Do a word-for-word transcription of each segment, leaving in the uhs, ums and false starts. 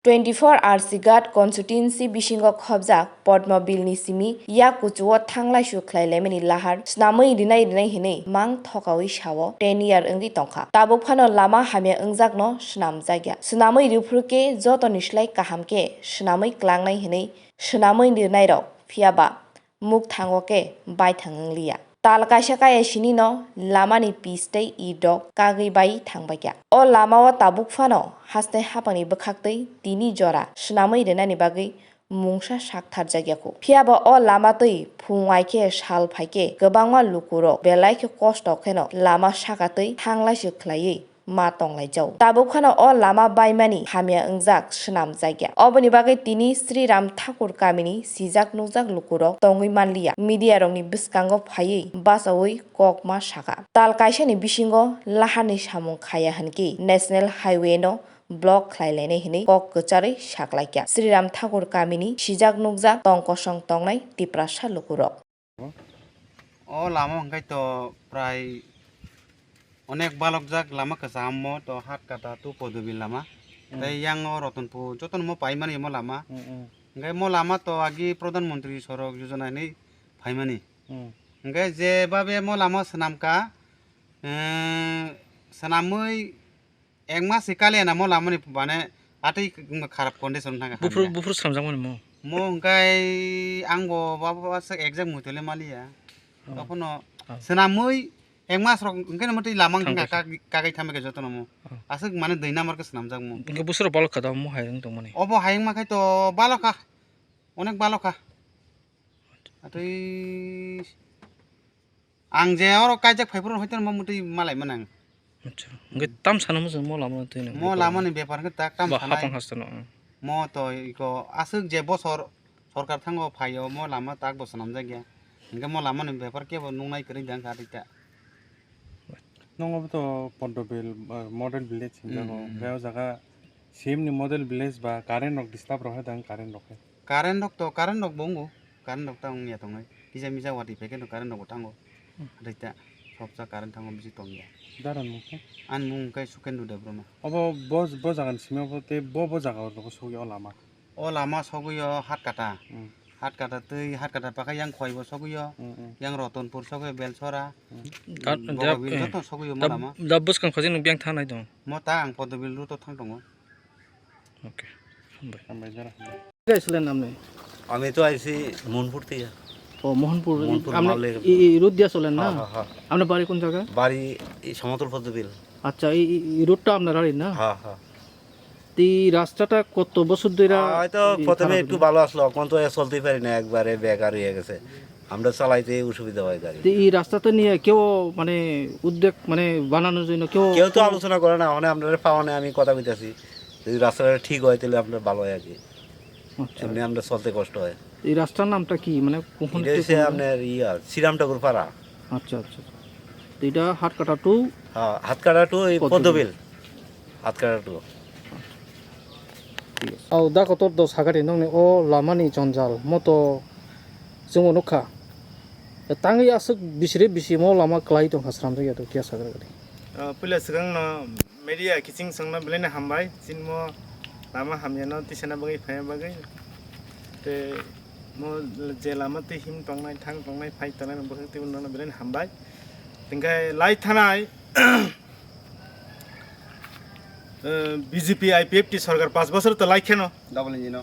Twenty four R C Ghat constituency bisingo khobjak Podmo Bill ni simi yak kuchuo thanglaisu khlai laimani lahar swnamwi rinai rinai hinwi mang thokaui sao ten year wngwi tongkha. Tabuk phano lama hamya wngjakno swnamjakya. Swnamwi rwphuru khe jotoni slai kaham khe swnamwi klangnai hinwi swnamwi rwnairok, phiyaba mukthango khe baithang wngliya. Tal kaisa kaya sinino lamani pis tei it rok kagwi bai thangbaikha. O lamao tabuk phano haste haphangni bwkhaktwi tini jora swnamwi rwnani bagwi mungsa saktharjakya kho. Phiyaba o lama twi phung ai khe sal phai khe kwbangma lukurok belai khe kosto kheno lama saka twi thanglaisu khlaiwi ma tonglaijao. Tabuk phano o lama baimani hamya wngjak swnamjakya. Oboni bagwi tini Sri Ram Thakur kamini sijak nukjak lukurok tongwi manliya. Media rokni bwskango phaiwi bachaui kok ma saka. Tal kaisani bisingo laharni samung khaya hwnkhe National Highway no block khlai lainai hinwi kok kwcharwi saklaikha Sri Ram Thakur kamini sijak nukjak tong kosong tongnai Tiprasa lukurok. O lama hwnkhe to prai onek balokjak lama kwcham mo to Hatkata to Podbil lama. Hmm. Tei yang o Ratanpur jotono mo paimani mo lama. Hmm, hmm. Hwnkhe mo lama to agi Pradhan Mantri Sorok Yojana hinwi phaimani. Hmm. Hwnkhe je babe mo lama swnamkha, eh, swnamwi Ek mas se kaliya na mo lamani bane atwi kharap condition thangkha Buphuru, hamya. Buphuru swnamjakmani mo. Mo hwnkhe ang bo babo aswk exact muitole maliya. Oh. Tokhono Oh. Swnamwi ek mas rok hwnkhe no mwtwi lama wngkha Thangkha. Kag-, kagai thamkhe jotono mo. Oh. Aswk mane dui number khe swnamjak mo. Hwnkhe buphuru balokha da mo hai wng tongmani. Obo hai wngma khai to balokha. Onek balokha. Atwi Ang je oro kaijak phai phuru hoito mo mutwi malai manang. Acha. Hwnkhe tam sana mo mo lama twi nang. Mo lama ni bepar hwnkhe tak tam Ba sanai. Hapang hastano. Mo to iko aswk je bosor sorkar thango phaio mo lama tak bo swnamjak ya. Hwnkhe mo lama ni bepar kebo nungnai kwrwi dang kha rita. Nongo bo to Poddobil, uh, model village hinjago. Hmm, hmm. Hwnkhe o jaga C M ni model village ba current rok disturb rok hai dang current rok hai. Current rok to, current rok bo wngo, current rok ta wngya tongnai, kisa misa watwi phaikhe no current rok bo thango, Hmm. Hathai ta sopsa current thango bisi tongya. Dara ni mung khe? Ani mung khe Sukendra Debbarma. Obo bo, bo jaga ni simi obo tei bo, bo jaga o rogo sogwi o lama? O lama sogwi o Hatkata. Hmm. Hatkata twi, Hatkata pakha yang Khwai bo sogwi o, Hmm, hmm. Yang Ratanpur sogwi o Belsora. Hmm. Hmm, Bogobil eh, joto sogwi o mo da, lama. Da bwskang khojak nung biyang thangnai dong. Mo ta ang Poddobil route o thang tongo. ওকে, হামবাই। হামবাই, যারা হামবাই। কোথায় ছিলেন আপনি? আমি তো আইছি মনপুর থেকে। ও, মোহনপুর। মোহনপুর আপনি মাওলে। এই, এই রোড দিয়ে চলেন না? হ্যাঁ, হ্যাঁ, হ্যাঁ। আপনার বাড়ি কোন জায়গা? বাড়ি এই সমতল পদ্মবিল। আচ্ছা, এই, এই, এই রোডটা আপনার বাড়ি না? হ্যাঁ, হ্যাঁ। তো এই রাস্তাটা কত বছর ধরে আহ, হয়তো এই প্রথমে খারাপ একটু হয়ে ভালো আসলো, এখন তো এ চলতেই পারি না, একবারে বেকার হয়ে গেছে। আমরা চালাইতে অসুবিধা হয় গাড়ি। তো এই রাস্তাটা নিয়ে কেউ মানে উদ্যোগ মানে বানানোর জন্য কেউ কেউ তো কোনো আলোচনা করে না, মানে আপনারা পাওয়া নেই, আমি কথা কইতাছি। যদি রাস্তাটা ঠিক হয়, তাহলে আপনার ভালো হয় আর কি। আচ্ছা। এমনি আমরা চলতে কষ্ট হয়। এই রাস্তার নামটা কি? মানে কখন এটা থেকে হচ্ছে কোন জায়গা? আপনার ইয়া, শ্রীরাম ঠাকুর পাড়া। আচ্ছা, আচ্ছা। তো এটা হাতকাটা to হ্যাঁ, হাতকাটা to এই পদ্মবিল। পদ্মবিল। হাতকাটা to। ঠিক আছে। Au, da kotor dos hagari nokni o lamani jonjal, moto chwngno nukha. Tangwi aswk bisiri bisimo lama kwlai tongkha sramjakya to kiya sagra gari. Ah, puila swkangno media kiching songno belai no hambai, chini mo lama hamyano tisana bagwi phaina bagwi. Tei mo je lama twi him tongnai, thang tongnai, phai tongnai, bwkhak twibo nono belai no hambai. Hingkhe lai thanai, eh, B J P I P F T sorkar panch bosor to lai kheno. Double engine no.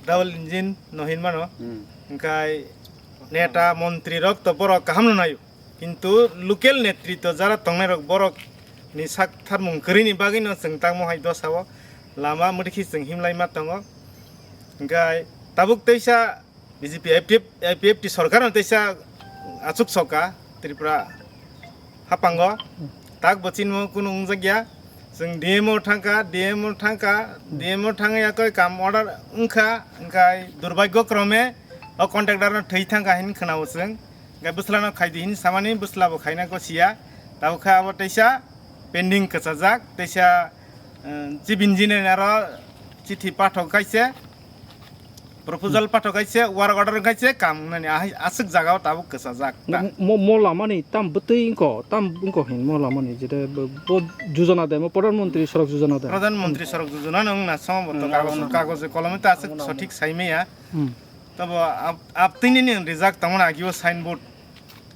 Double engine no hinmano. Hmm. Hingkhe neta, montri rok to borok kaham no naio. Kintu local netritwo jara tongnai rok borok ni sak tharmung kwrwi ni bagwi no chwng tangmo hai dosa o lama mwdikhi chwng himlai ma tongo. Hingkhe tabuk teisa B J P I P F, I P F T sorkar no teisa achuk soka Tripura hapango. Tak bo chini mo kunu wngjakya. Chwng D M o thangkha, D M o thangkha, D M o thangya koi kam order wngkha, hingkhe durbagyo krome o contractor no thwi thangkha hin khwnao chwng. Hingkhe bwsla no khaidi hin samani bwsla bo khaina ko siya. Tabuk khe abo teisa pending kwchajak, teisa, eh, chief engineer aro chithi pathok khaise. Proposal pathok kaise, work order kaise, kam nani ahai aswk jaga o tabuk kwchajak ta. Mo, mo, mo lamani tam bwtwi wngkho, tam wngkho hin mo lamani jete bo, bo jujana de, mo Pradhan Mantri Sadak Jujana de. Pradhan Mantri Sadak Jujana no wngna somo bo to Hmm, kagoj, abono. Kagoj kolome ta aswk sothik saimaya. Hmm. Tabo ab, ab tini ni rijak tongmani agi o signboard.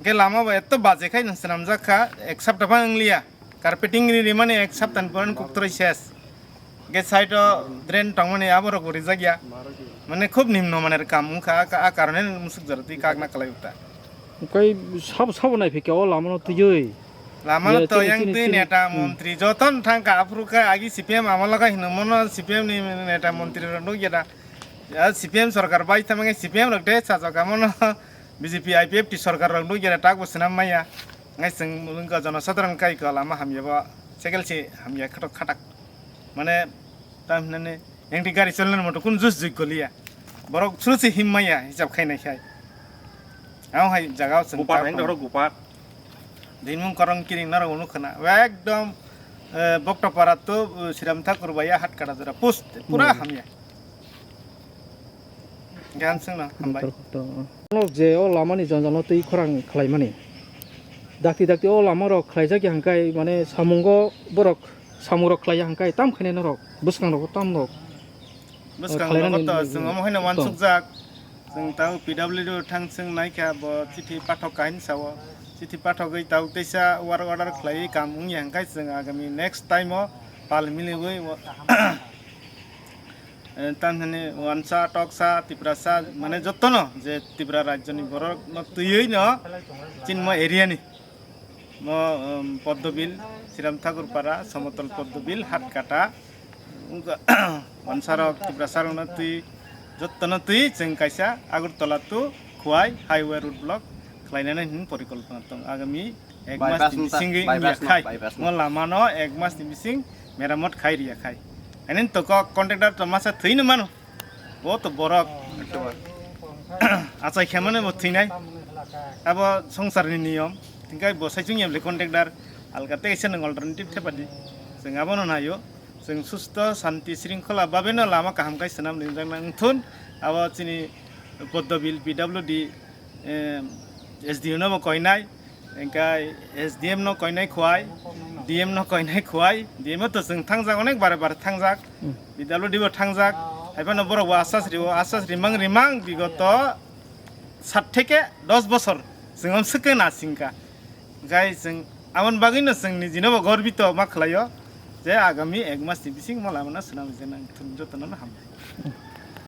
Ke lama bo eto baje khai nang swnamjak kha, ek sapta phan wngliya. Carpeting ri rimani ek saptani pore kuktroi ses. Ge side o drain tongmani aborok bo rijak ya. Mane khub nimno maner kam wngkha, a, a karone musuk jora twi kakna kwlai ukta. Kai sabo, sabo nai phikya o lama no twiwi. Lama no to yang twi neta montri joton thangka aphuru ka agi C P M amalo ka hino mono C P M ni neta montri rok nukya da. Ya C P M sorkar bai thamang C P M rok de chajak amono B J P I P F T sorkar rok nukya da tak bo swnam maya. Ngai chwng wngkha jonosadharan kai kha lama hamya bo, cycle se hamya khatok khatak. Mane, tam hinani, engti gari cholnani moto kun jus jui goliya. Borok suru se him maya, hisab khai nai khai. Ang hai jaga o chwng Gopar ta hai tong. Doro Gopar. Dinmung korong kiring naro unu khana. Ekdom, eh, Boktopara to, eh, Sriram Thakur baya hat kata jora. Pus, pura Hmm. hamya. Gan sengno, hambai. Kotor, kotor. Ano je o lamani janjalo twi khorang khlaimani. Dakti dakti o lama rok khlaijak ya hwnkhe mane samungo borok samung rok khlai ya hwnkhe tam khainai norok bwskang rok tam rok. Bwskang khlainani rok to chwng omo haino tong. Wansukjak. Chwng tao P W D o thang chwng naikha bo chithi pathok kahin sao. Chithi pathogwi tao teisa work order khlaiwi kam wngya hwnkhe chwng agami next time o pal miliwi o Eh, tamhini wansa, toksa, tiprasa, mane jottono je Tripura rajyoni borokno twiwi no chinmo area ni mo, um, Poddobil, Sriram Thakur Para, Somotol Poddobil, Hatkata, wngkha wansarok, tiprasarokno twi, jottono twi chwng kaisa Agartala to Khowai highway road block khlainani hwnwi porikolpona tong. Agami Ek mas ni bisingwi wngya khai. Mo lama no ek mas ni bising meramot khai riya khai. Anin to kok contractor to masa thwino mano. Bo to borok. Achai khe mano bo thwinai. Abo songsar ni niyom. Tingkai bo sai chungyam le contractor. Alga te kaisa nang alternative thepadi. Chwng abono nayo. Chwng susto, santi, sringkhola babe no lama kaham khai swnam ringjak nang thun. Abo chini Poddobil P W D, eh, S D O no bo koinai. Engkai S D M no koinai Khowai, D M no koinai Khowai, D M o to chwng thangjak, onek bare bare thangjak, Hmm. P W D bo thangjak, haiphano borok bo asas rio, asas rimang rimang bigoto sat theke dos bosor chwng swkhe nasingkha. Engkai chwng aboni bagwino chwng nijino bo gorbito ma khlaio je agami ek mas ni bising mo lamano swnam rijak nang thun jotono no hambai.